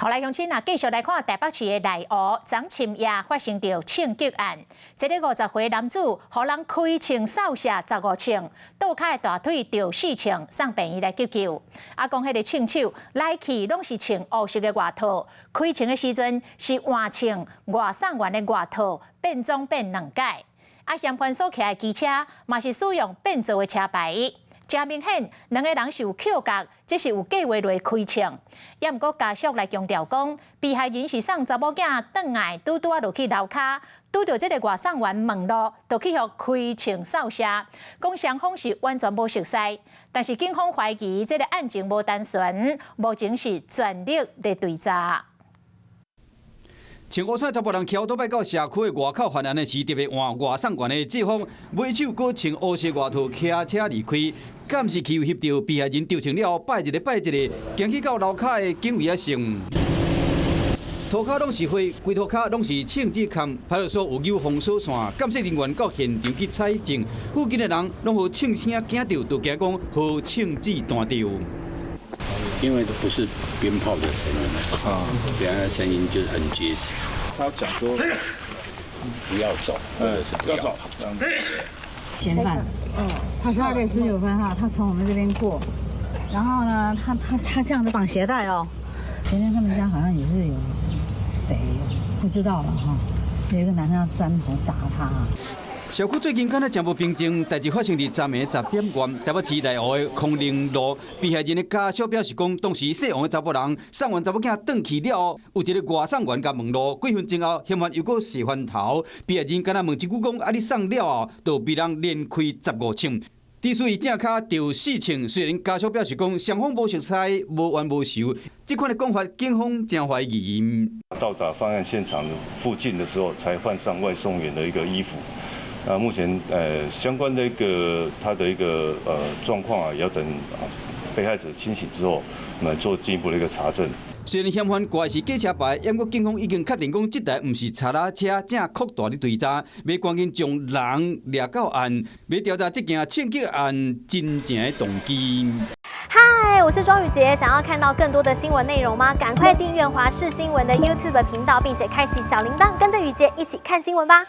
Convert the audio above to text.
好來，鄉親啊，繼續來看台北市的內湖，昨深夜發生著槍擊案，這个50歲男子予人開槍掃射15槍，倒跤的大腿著四槍，送病院來急救。啊，講彼个槍手來去攏是穿烏色的外套，開槍的時陣是換穿外送員的外套，變裝變兩擺。啊，嫌犯所騎的機車嘛是使用變造的車牌。誠明顯，兩个人是有口角，這是有計畫來開槍。也毋過家屬來強調講，被害人是送查某囝轉來，拄拄仔落去樓跤，拄著這个外送員問路，就去予開槍掃射。講雙方是完全無熟似，但是警方懷疑這个案情無單純，目前是全力佇追查。穿烏衫查埔人騎歐多拜到社區的外口犯案的時，特別換外送員的制服，尾手閣穿烏色外套，騎車離開。監視器有翕著被害人著槍了後，擺一个擺一个，行去到樓跤的警衛仔線。塗跤攏是血，規塗跤攏是槍支崁。派出所有扭封鎖線，鑑識人員到現場去採證。附近的人攏予槍聲驚著，就驚講予槍子彈著。因為都不是鞭炮的聲音啊，別人的聲音就是很結實。他講說不要走，或者是不要走。嫌犯，他12點19分哈，他從我們這邊過，然後呢，他這樣子綁鞋帶哦。前天他們家好像也是有誰不知道了哈，有一個男生要磚頭砸他。社區最近敢若誠無平靜，代誌發生佇昨暝10點外，台北市內湖的康寧路，被害人的家屬表示講，當時姓王的查埔人送完查某囝轉去了後，有一个外送員共問路，幾分鐘後，嫌犯又閣射翻頭，被害人敢若問一句講，啊你送了後，就被人連開15槍。至於伊正跤著四槍，雖然家屬表示講雙方無熟似、無冤無仇，這款的講法，警方誠懷疑。到達犯案現場附近的時候，才換上外送員的一個衣服。那目前相關的一個他的一個狀況啊，也要等被害者清醒之後，來做進一步的一個查證。雖然嫌犯掛的是假車牌，不過警方已經確定講，這台毋是賊仔車，正擴大咧追查，欲趕緊將人掠到案，欲調查這件槍擊案真正的動機。嗨，我是莊宇傑，想要看到更多的新聞內容嗎？趕快訂閱華視新聞的 YouTube 頻道，並且開啟小鈴鐺，跟着宇傑一起看新聞吧。